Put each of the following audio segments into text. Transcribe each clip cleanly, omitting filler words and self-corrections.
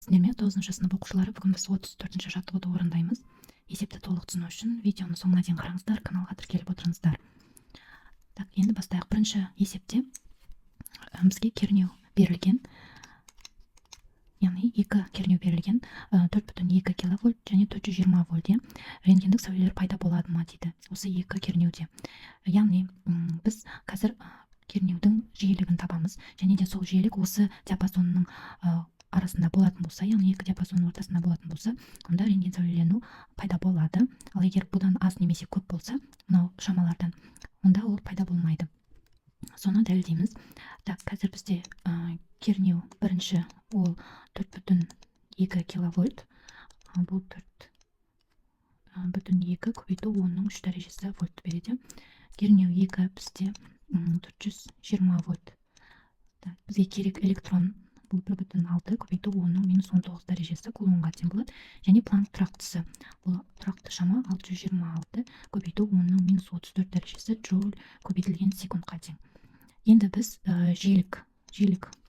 Сіздермен 9 сынып оқушылары, бүгін біз 34 жаттығуды орындаймыз. Есепті толық түсіну үшін видеоны соңына дейін қараңыздар, каналға тіркеліп отырыңыздар. Так, енді бастайық. Бірінші есепте бізге кернеу берілген. Яғни екі кернеу берілген, 4,2 киловольт және 420 вольт. Иә. Рентгендік сәулелер пайда болады ма дейді осы екі кернеуде. Яғни біз қазір кернеудің жиілігін табамыз және де сол жиілік осы диапазонның арасында болатын болса, яғни екі диапазонның ортасында болатын болса, онда рентген сәулелену пайда болады. Ал егер бұдан аз немесе көп болса, мынау шамалардан, онда ол пайда болмайды. Соны дәлелдейміз. Так, қазір бізде кернеу бірінші, ол 4,2 киловольт. Бұл 4,2 көбейту 10-ның 3 дәрежесі вольт береді. Кернеу екі бізде 420 вольт. Так, бізге керек электрон, бұл 1,6 көбейту 10-ның -19 дәрежесі кулонға тең болады. Және Планк тұрақтысы, бұл тұрақты шама 626 көбейту 10-ның -34 дәрежесі джоуль көбейтілген секундқа тең. Енді біз жиілік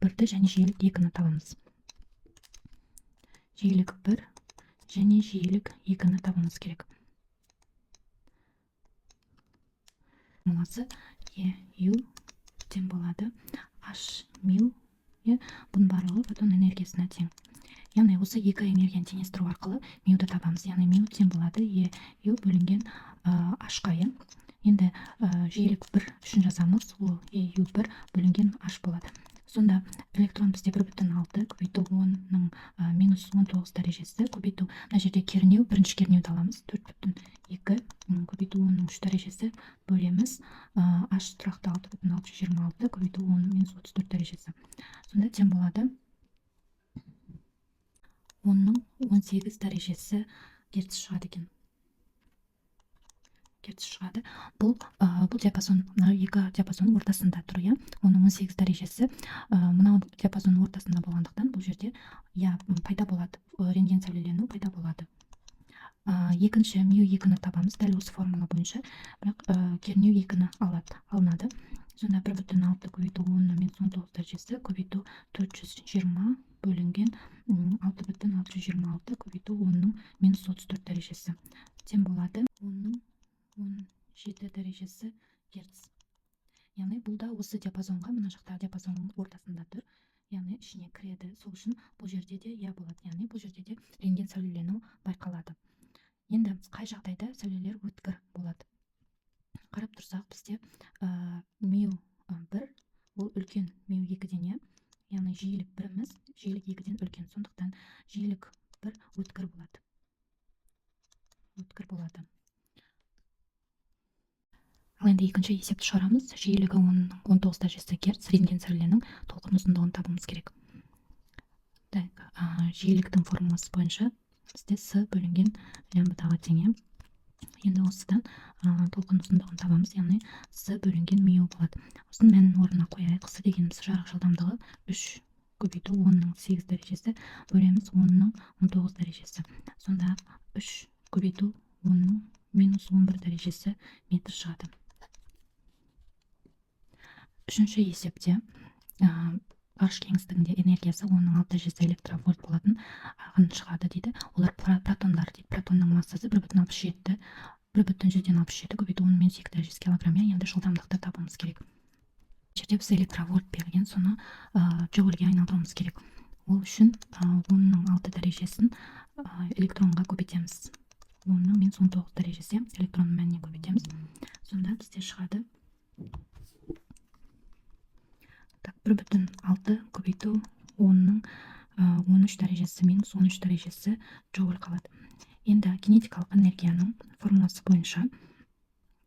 бірді және жиілік екіні табамыз. Жиілік бір және жиілік екіні табуымыз керек. Формуласы Е Ю тең болады H мю, иә, бұның барлығы фотон энергиясына тең. Яғни осы екі энергияны теңестіру арқылы мюді табамыз. Яғни мю тең болады Е Ю бөлінген H-қа, иә. Енді жиілік бір үшін жазамыз, ол Е Ю бір бөлінген H болады. Сонда электрон бізде 1,6 көбейту 10-ның -19 дәрежесі көбейту, мына жерде кернеу, бірінші кернеуді аламыз, 4,2 көбейту 10-ның 3 дәрежесі бөлеміз, H тұрақты 6,626 көбейту 10-ның -34 дәрежесі. Сонда тең болады 10-ның 18 дәрежесі герц шығады екен. Герц шығады. Бұл диапазон, мынау екі диапазонның ортасында тұр, иә. 10-ның 18 дәрежесі мынау диапазонның ортасында болғандықтан, бұл жерде, иә, пайда болады, рентген сәулелену пайда болады. Екінші мю екіні табамыз дәл осы формула бойынша, бірақ кернеу екіні алады, алынады. Сонда 1,6 көбейту 10-ның -19 дәрежесі көбейту 420 бөлінген 6,626 көбейту 10-ның -34 дәрежесі тең болады 10-ның 17 дәрежесі герц. Яғни бұл да осы диапазонға, мына жақтағы диапазонның ортасында тұр, яғни ішіне кіреді. Сол үшін бұл жерде де иә болады, яғни бұл жерде де рентген сәулелену байқалады. Енді қай жағдайда сәулелер өткір болады? Қарап тұрсақ, бізде мю бір ол үлкен мю екіден, иә, яғни жиілік біріміз жиілік екіден үлкен, сондықтан жиілік бір өткір болады, өткір болады. Ал енді екінші есепті шығарамыз. Жиілігі 10-ның 19 дәрежесі герц рентген сәуленің толқын ұзындығын табуымыз керек. Так, жиіліктің формуласы бойынша бізде с бөлінген лямбдаға тең, иә. Енді осыдан толқын ұзындығын табамыз, яғни с бөлінген мю болады. Осының мәнін орнына қояйық. С дегеніміз жарық жылдамдығы, 3 көбейту 10-ның 8 дәрежесі бөлеміз 10-ның 19 дәрежесі. Сонда 3 көбейту 10-ның -11 дәрежесі метр шығады. Үшінші есепте ғарыш кеңістігінде энергиясы 10-ның 6 дәрежесі электровольт болатын ағын шығады дейді. Олар протондар дейді. Протонның массасы 1,67, 1,67 көбейту 10-ның -2 дәрежесі килограмм, иә. Енді жылдамдықты табуымыз керек. Бұл жерде біз электровольт берілген, соны джоульге айналдыруымыз керек. Ол үшін 10-ның 6 дәрежесін электронға көбейтеміз. 10-ның -19 дәрежесі электронның мәніне көбейтеміз. Сонда бізде шығады, так, 1,6 көбейту 10-ның 13 дәрежесі, -13 дәрежесі джоуль қалады. Енді кинетикалық энергияның формуласы бойынша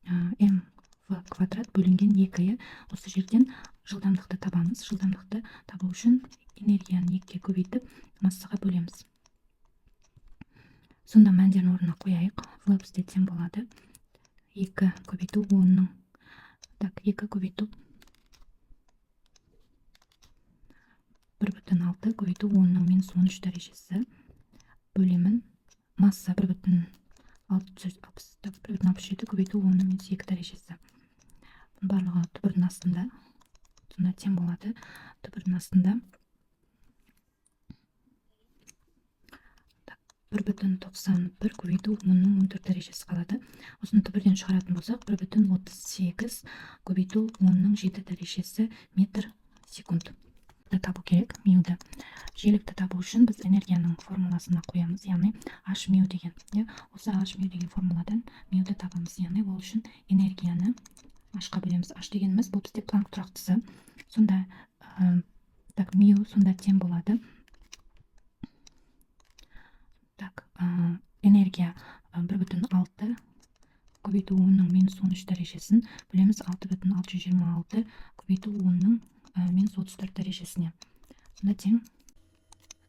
м в квадрат бөлінген екі. Осы жерден жылдамдықты табамыз. Жылдамдықты табу үшін энергияны екіге көбейтіп, массаға бөлеміз. Сонда мәндерін орнына қояйық. В бізде тең болады екі көбейту онның, так, екі көбейту 1,6 көбейту 10-ның -13 дәрежесі бөлемін масса 1,660, так, 1,67 көбейту 10-ның -2 дәрежесі. Бұның барлығы түбірдің астында. Сонда тең болады түбірдің астында 1,91 көбейту 10-ның 14 дәрежесі қалады. Осыны түбірден шығаратын болсақ, 1,38 көбейту 10-ның 7 дәрежесі метр секунд. Табу керек мюді. Жиілікті табу үшін біз энергияның формуласына қоямыз, яғни h мю деген. Осы h мю деген формуладан мюді табамыз, яғни ол үшін энергияны h-қа бөлеміз. H дегеніміз бұл бізде Планк тұрақтысы. Сонда так, мю сонда тең болады. Так, энергия 1,6 көбейту 10-ның минус 13 дәрежесін бөлеміз 6,626 көбейту 10-ның минус 34 дәрежесіне. Сонда тең.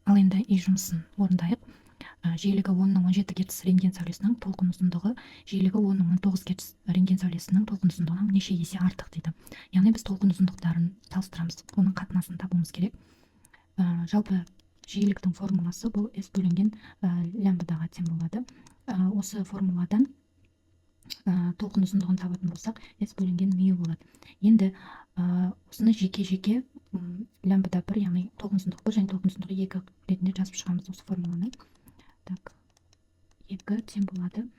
Ал енді үй жұмысын орындайық. Жиілігі 10-ның 17 герц рентген сәулесінің толқын ұзындығы жиілігі 10-ның 19 герц рентген сәулесінің толқын ұзындығынан неше есе артық дейді. Яғни біз толқын ұзындықтарын салыстырамыз, оның қатынасын табуымыз керек. Жалпы жиіліктің формуласы бұл S бөлінген лямбдаға тең болады. Осы формуладан толқын ұзындығын табатын болсақ, S бөлінген мю болады. Енді осыны жеке-жеке лямбда 1, яғни толқын ұзындығы 1 және толқын ұзындығы 2 ретінде жазып шығамыз осы формуланы. Так, 2 тең болады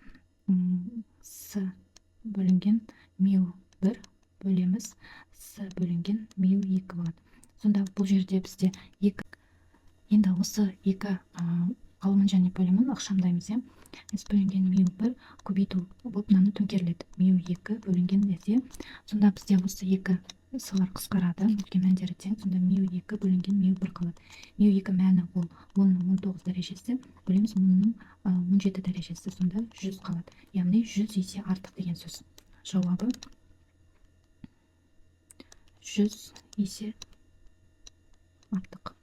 S бөлінген мю 1 бөлеміз S бөлінген мю 2 болады. Сонда бұл жерде бізде 2. Енді осы екі алымын және бөлімін ықшамдаймыз, иә. S бөлінген мю 1 көбейту болып мынаны төңкеріледі. Мю 2 бөлінген S. Сонда бізде осы екі с-лар қысқарады, өйткені мәндері тең. Сонда мю 2 бөлінген мю 1 қалады. Мю 2 мәні ол 10-ның 19 дәрежесі, бөлеміз 10-ның 17 дәрежесі, сонда 100 қалады. Яғни 100 есе артық деген сөз. Жауабы 100 есе артық.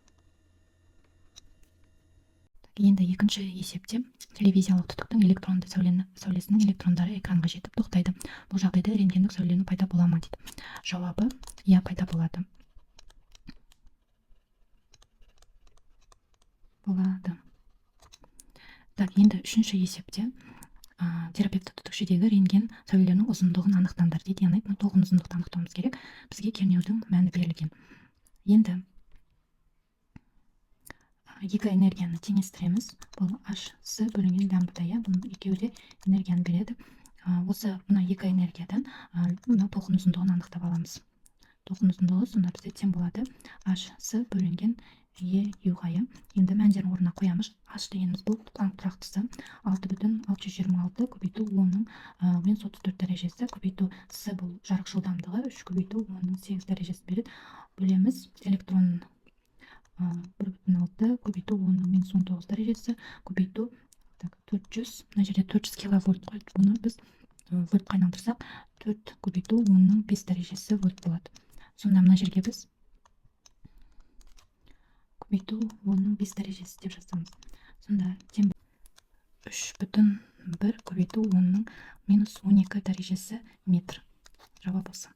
Енді екінші есепте телевизиялық түтіктің электронды сәулесінің электрондары экранға жетіп тоқтайды. Бұл жағдайда рентгендік сәулелену пайда бола ма дейді. Жауабы иә, пайда болады. Болады. Так, енді үшінші есепте терапевтік түтікшедегі рентген сәулелену ұзындығын анықтаңдар дейді. Яғни толқын ұзындықты анықтауымыз керек. Бізге кернеудің мәні берілген. Енді екі энергияны теңестіреміз. Бұл H S бөлінген лямбда, иә, бұның екеуі де энергияны береді. Осы мына екі энергиядан мына толқын ұзындығын анықтап аламыз. Толқын ұзындығы сонда бізде тең болады H S бөлінген Е Ю-ға, иә. Енді мәндерін орнына қоямыз. H дегеніміз бұл Планк тұрақтысы 6,626 көбейту 10-ның минус 34 дәрежесі көбейту С бұл жарық жылдамдығы 3 көбейту 10-ның 8 дәрежесін береді. Бөлеміз электрон 1,6 көбейту 10-ның минус 19 дәрежесі көбейту, так, 400, мына жерде 400 киловольт қой. Бұны біз вольтқа айналдырсақ 4 көбейту 10-ның 5 дәрежесі вольт болады. Сонда мына жерге біз көбейту 10-ның 5 дәрежесі деп жазамыз. Сонда тең 3,1 көбейту 10-ның минус 12 дәрежесі метр. Жауап осы.